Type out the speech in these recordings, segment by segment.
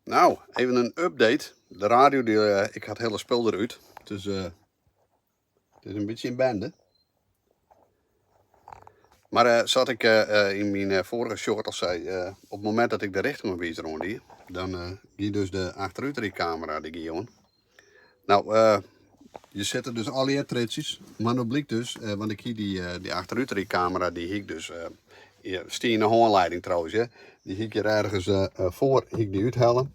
Nou, even in update. De radio, die, ik ha it hiele spul derút. Dus it is in bytsje in bende. Mar sa't ik yn myn foarige short al sei, op it momint dat ik de richtingwizer oan die, dan gie dus de achterútrydkamera dy gie oan. Nou, je sitte dus allegear tritsjes, mar no blykt dus, want ik hie dy achterútrydkamera, dy hie ik dus, stie yn de hânlieding trouwens, hear, dy hie ik hjir ergens foar, hie ik dy úthelle.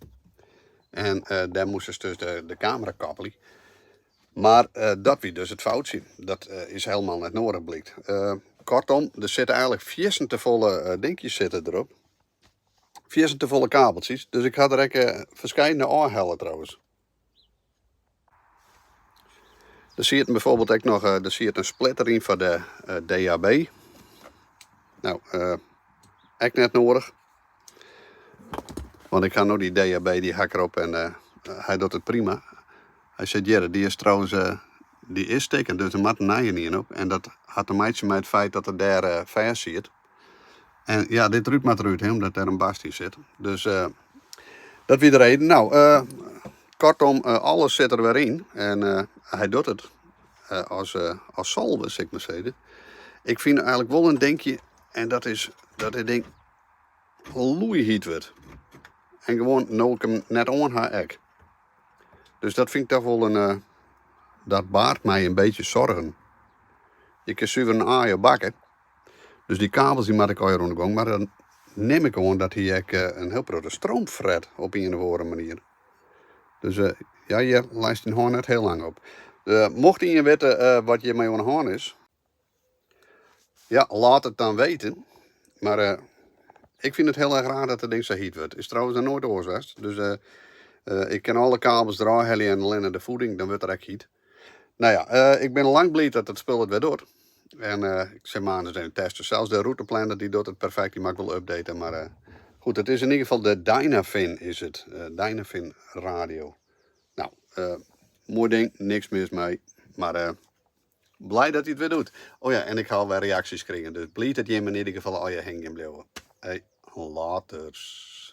En dêr moast dus de kamera koppelje. Mar dat wie dus it foutsje. Dat is helemaal net noadich blykt. Kortom, der sitte eigenlik fierstente folle dinkjes sitte derop. Fierstente folle kabeltsjes. Dus ik ha der ek ferskeidene ôfhelle trouwens. Der sieten bijvoorbeeld ek noch, der siet in splitter yn foar de DAB. Nou, ek net noadich. Want ik ha no dy DAB, dy ha ik derop en hy docht it prima. Hy sit hjir, dy is trouwens, dy is stikken, dus der moat in nije ien op. En dat hat te meitsjen mei it feit dat er dêr fêst siet. En ja, dit rút moat derút, hè, omdat dêr in barst yn sit. Dus dat wie de reden. Nou, kortom, alles sit der wer yn. En hy docht it as salve, sil ik mar sizze. Ik fyn eigenlik wol in dinkje, en dat is dat dit ding loeihyt wurdt. En gewoan no ik him net oan ha ek. Dus dat fyn ik toch wol in, dat baart my in beetje zorgen. Je kin suver in aai op bakke. Dus dy kabels dy moat ik allegear oan de gong. Mar dan nim ik oan dat hy ek in hiel protte stroom fret op ien of oare manier. Dus ja, hjir leist dyn hân net hiel lang op. Mocht ien witte wat hjirmei oan de hân is, ja, laat it dan weten. Mar ik fyn it hiel erch raar dat it ding sa hyt wurdt. Is trouwens noch noait oars west. Dus ik kin alle kabels derôf helje en allinne de voeding, dan wurdt er ek hyt. Nou ja, ik bin lang bliid dat it spul it wer docht. En ik sil moandei even testen. Sels de routeplanner dy docht it perfekt, dy moat ik wol updaten. Mar goed, it is yn ieder gefal de Dynafin is it. Dynafin radio. Nou, moai ding, niks mis mei. Mar blij dat hy it wer doet. Oh ja, en ik ha alwer reaksjes krigen, dus bliid dat jimme yn ieder gefal allegear hingjen bliuwe. Hey, laters.